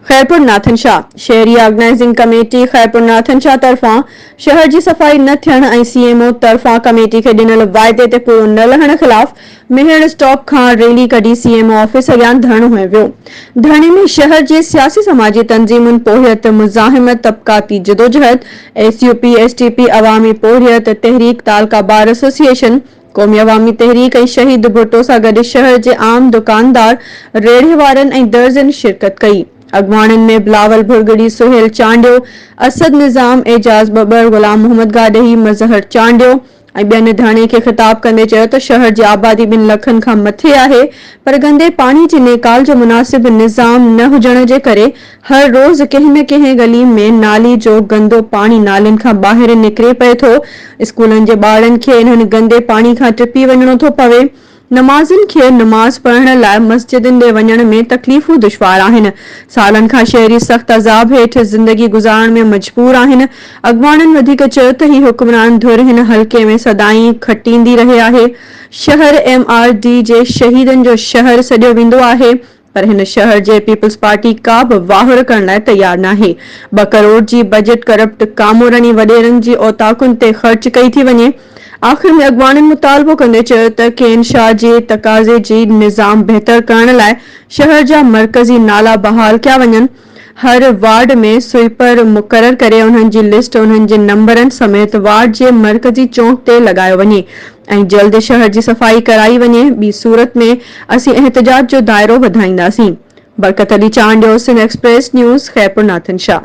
خيرپور ناٿن شاهه، شهري organising committee Khairpur Nathan Shah طرفان شهر جي صفائي نه ٿيڻ ۽ سي ايم او طرفان ڪميٽي کي ڏنل واعدي تي پورو نه لهڻ خلاف ميهڙ اسٽاپ کان ريلي ڪڍي سي ايم او آفيس اڳيان ڌرڻو هنيو ويو. ڌرڻي ۾ شهر جي سياسي سماجي تنظيمن پورهيت مزاحمت طبقاتي جدوجهد، S U P, S T P, Awami Porhiat Tehreek, تعلقه بار ايسوسيئيشن، قومي عوامي تحريڪ ۽ شهيد ڀٽو سان گڏ شهر جي عام دڪاندار، ريڙهي وارن ۽ درزين شرڪت ڪئي. اڳواڻن ۾ بلاول ڀرڳڙي، سهيل چانڊيو، اسد نظام، اعجاز ٻٻر، غلام محمد گاڏهي، مظهر چانڊيو ۽ ٻين ڌرڻي کي خطاب ڪندي چيو ته شهر جي آبادي ٻن لکن کان مٿي آهي پر گندي پاڻي جي نيڪال جو مناسب نظام نه هجڻ جي ڪري هر روز ڪنهن نه ڪنهن ڳلي ۾ نالي جو گندو پاڻي نالين کان ٻاهر نڪري پئي ٿو، اسڪولن جي ٻارڙن کي انهن گندي پاڻي کان ٽپي وڃڻو ٿو پوي، نمازين کي نماز پڙهڻ لاء مسجدن ڏي وڃڻ ۾ تڪليفون دشوار آهن، سالن کان شهري سخت عذاب هيٺ زندگي گذارڻ ۾ مجبور آهن، اڳواڻن وڌيڪ چيو ته هي حڪمران ڌر هن حلقي ۾ سدائين کٽيندي رهي آهي، شهر ايم آر ڊي جي شهيدن جو شهر سڏيو ويندو آهي، پر هن شهر جي پيپلز پارٽي ڪا به واهر ڪرڻ لاء تيار ناهي. ٻه ڪروڙ جي بجيٽ ڪرپٽ ڪامورن ۽ وڏيرن جي اوطاقن تي خرچ ڪئي ٿي وڃي. آخر ۾ اڳواڻن مطالبو ڪندي چيو ته ڪين شاهه جي تقاضي جي نظام بهتر ڪرڻ لاء شهر جا مرڪزي نالا بحال ڪيا وڃن، هر وارڊ ۾ سوئيپر مقرر ڪري انهن جي لسٽ انهن جي نمبرن سميت وارڊ جي مرڪزي چونڪ تي لڳايو وڃي ۽ جلد شهر جي صفائي ڪرائي وڃي ٻي صورت ۾ اسين احتجاج جو دائرو وڌائينداسين. Barkat Ali Chandio, Sindh express news, Khairpur Nathan Shah.